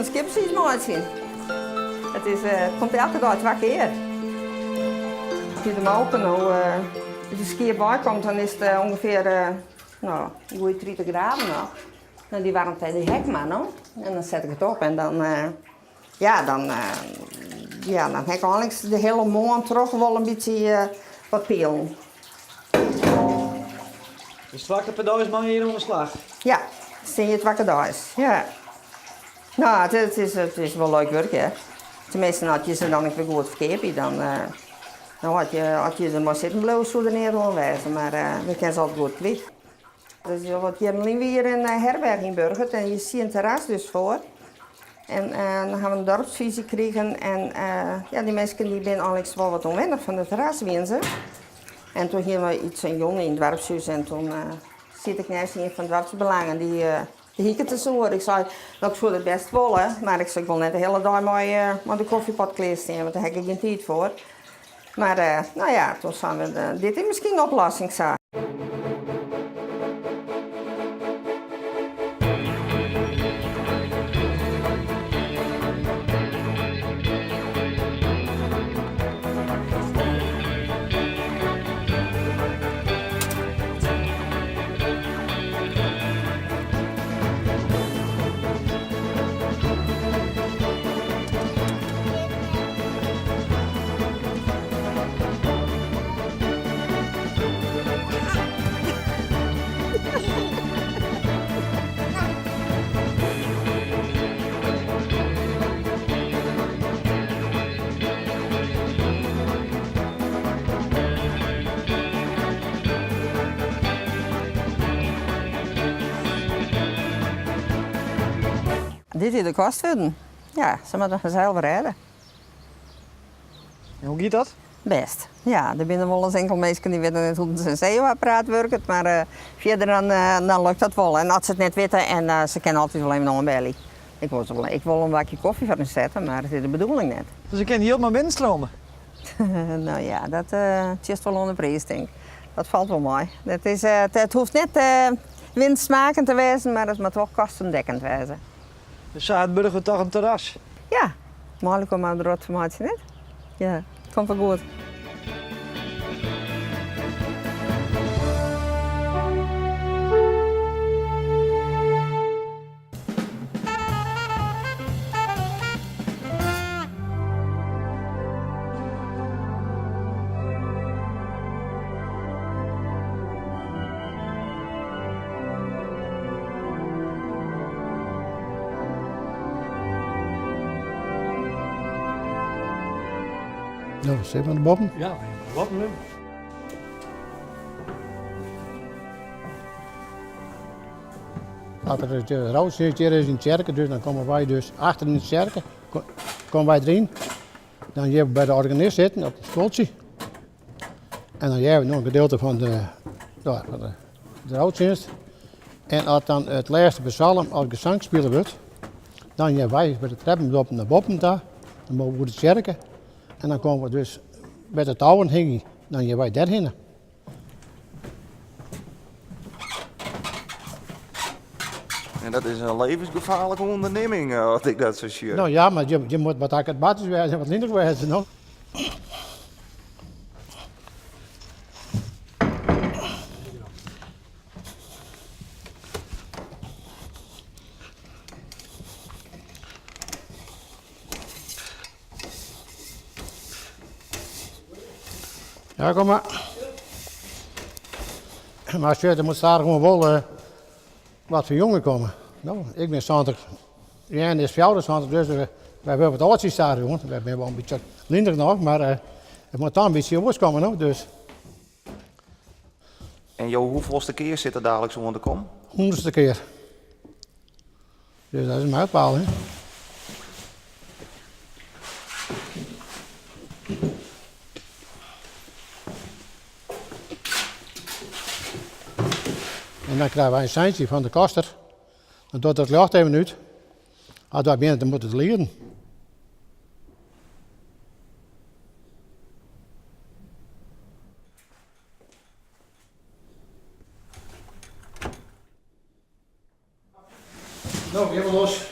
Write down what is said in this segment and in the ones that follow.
oan skiepsiis meitsjen. It is, it komt elke dei twa kear. As je de molke no út de skiep wei komt, dan is it ûngefear no, goeie 30 graden noch. No, dy waarmte dy ha ik mar no. En dan set ik it op en dan, ja, dan, ja, dan ha ik einliks de hiele moarn troch wol in bytsje wat peallen. Dus twa kear per deis meie je hjir oan de slach? Ja, stean hjir twa kear deis, ja. No, it is, it is wol leuk wurk hear. Teminsten, as je se dan ek wer goed ferkeapje, dan, no, as je, as je der mar sitten bliuwe, soe der neat oan wêze, mar we kinne se altyd goed kwyt. Dat is al wat jierren lyn wie hjir in herberch yn Burchwert en hjir stie in terras dus foar. En dan ha we in dorpsfyzje krigen en ja, dy minsken dy binne einliks wol wat ûnwennich fan it terras wiene se. En toen hiene we iets in jûn yn it doarpshûs en toen siet ik neist ien fan doarpsbelangen dy dy hie ik it ris oer. Ik sei, no ik soe dat bêst wolle, mar ik sei ik wol net de hiele dei mei mei de kofjepot klear stean, want dêr ha ik gjin tiid foar. Mar no ja, toen seinen we, dit is miskien in oplossing sa. Dit is de kost wurden. Ja, se moatte harsels rêde. En hoe giet dat? Bêst. Ja, der binne wolris inkelde minsken dy witte net hoe't in zenuwapparaat wurket, mar fierder dan, dan lukt dat wol. En as se it net witte, en se kinne altyd wol even oanbelje. Ik wol, ik wol in bakje kofje foar hun sette, mar it is de bedoeling net. Dus der kin jild mei binnenstrome? No ja, dat sjochst wol oan de priis, tink. Dat falt wol mei. Dat is, it hoecht net winstmakend te wêzen, mar it moat wol kostendekkend wêze. Dus sa hat Burchwert toch in terras? Ja, mei elkoar mar der wat fan meitsje, net? Ja, it komt wol goed. No, sit mar de boppen. Ja, de boppen nu. As der de routsjinst hjir is yn de tsjerke, dus dan komme wy dus achter yn de tsjerke, komme wy deryn. Dan gean we by de organist sitten op it stuoltsje. En dan hearre we noch in gedeelte fan de, ja, fan de, de routsjinst. En as dan it lêste psalm as gesang spile wurdt, dan gean wy by de treppen op nei boppen ta, dan mogen we oer de tsjerke. En dan komme we dus by de touwen hingje, dan gean wy dêrhinne. En dat is in levensgefaarlike ûndernimming, as ik dat sa sjoch. No ja, mar je, je moat wat akrobatysk wêze en wat linich wêze, no. Ja, kom mar. Mar sjoch, der moat stadichoan wol eh, wat ferjonging komme. No, ik bin 70, Jan is 74, dus eh, wy wurde wat âldsjes stadichoan. Wy binne wol in bytsje linich noch, mar eh, it moat dan in bytsje oars komme, no. Dus. En jo hoefolste kear sit der daliks oan te kommen? Hûndertste kear. Dus dat is in mijlpaal, hè? En dan krije wy in seintsje fan de koster. Dan docht it ljocht even út. As wy binne, dan moat it lieden. No, gean we los.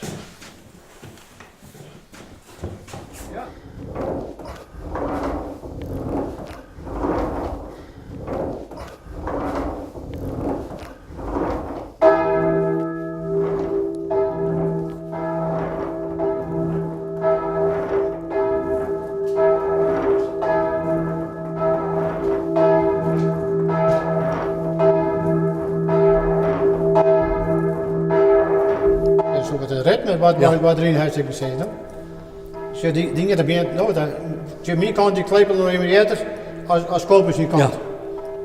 It ritme wat deryn hartstikke sizze. No. Sjoch, dy dingen, dat begjint, no, dat, tsjin myn kant, dy klepelen noch even earder as, as Kobus syn kant. Ja.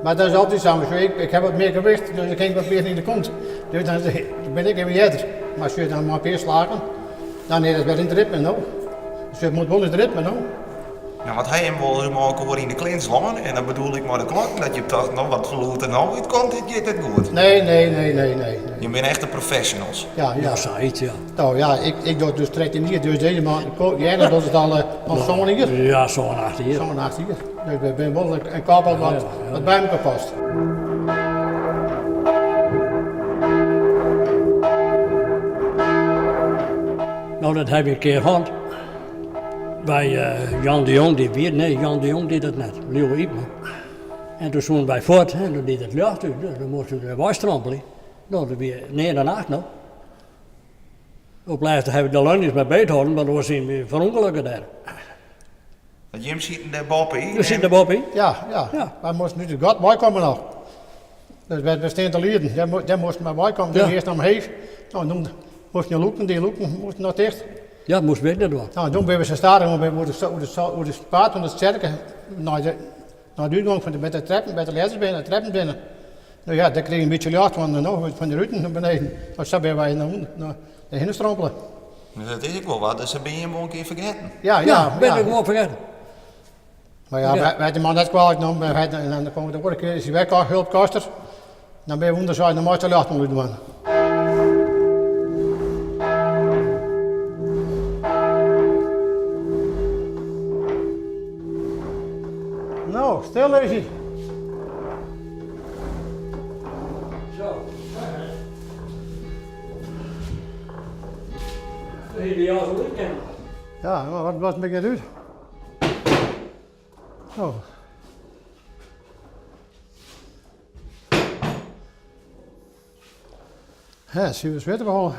Maar dat is altyd sa, maar ik, ik heb wat meer gewicht, dus ik kin wat meer yn de kont. Dus dan bin ik even earder. Maar als je dan maar een pear slagen, dan is it wer yn it ritme, no. Dus it moat wol yn it ritme, no. No, want ha jim wolris mei elkoar yn de clinch lein, en dan bedoel ik mei de klokken, dat je tochten, no wat lûd der no útkomt, dit giet net goed. Nee, nee, nee, nee, nee. Jim binne echte professionals. Ja, ja. Ja, sayts, ja. No ja, ik, ik doch dus 13 jier, dus dizze man, Jelle docht it al, al sân jier. Ja, sân, acht jier. Sân, acht jier. Dus we binne wol in koppel wat, wat by elkoar past. No, dat ha ik in kear hân. By Jan de Jong, dy wie, nee, Jan de Jong die dat net, Liuwe Ypma. En toen soenen wy fuort en toen die it ljocht út, dus dan moasten we wer weistrompelje. No, dat wie near de nacht no. Op lêste ha we de leunjes mar beet hâlden, want oars wienen we ferûngelukke dêr. Want jim sieten dêr boppe-yn? We sieten dêr boppe-yn. Ja, ja. Ja. Wy moasten út it gat weikomme noch. Dus we stean te lieden. Dêr moasten we weikomme. Dus Ja. earst omheech. No, dan moasten de lûken, dy lûken moasten noch ticht. Ja, moast wy ek net dwaan. No, toen binne we sa stadichoan oer de, oer de, oer de paad fan de tsjerke nei de, nei de útgong fan de, by de treppen, by de letters binne, de treppen binne. No ja, dêr krige je in bytsje ljocht fan, no, fan de ruten nei beneden. No, sa binne wy nei ûnder, nei hinne strompele. Dus dat is ek wol wat, dus se binne jim wol in kear fergetten. Ja, ja. Ja, bin ik gewoan fergetten. Maar ja, wy, wy de man net kwalijk nommen. Wy, en dan komt de oare kear, is hy wer hulpkoster. Dan binne we ûnder sein, dan meist de ljocht wol útdwaan. No, stil is hy. Zo. Ideaal voor weekend. Ja, maar wat was het net út? Oh. Hè, syn we swette beholle.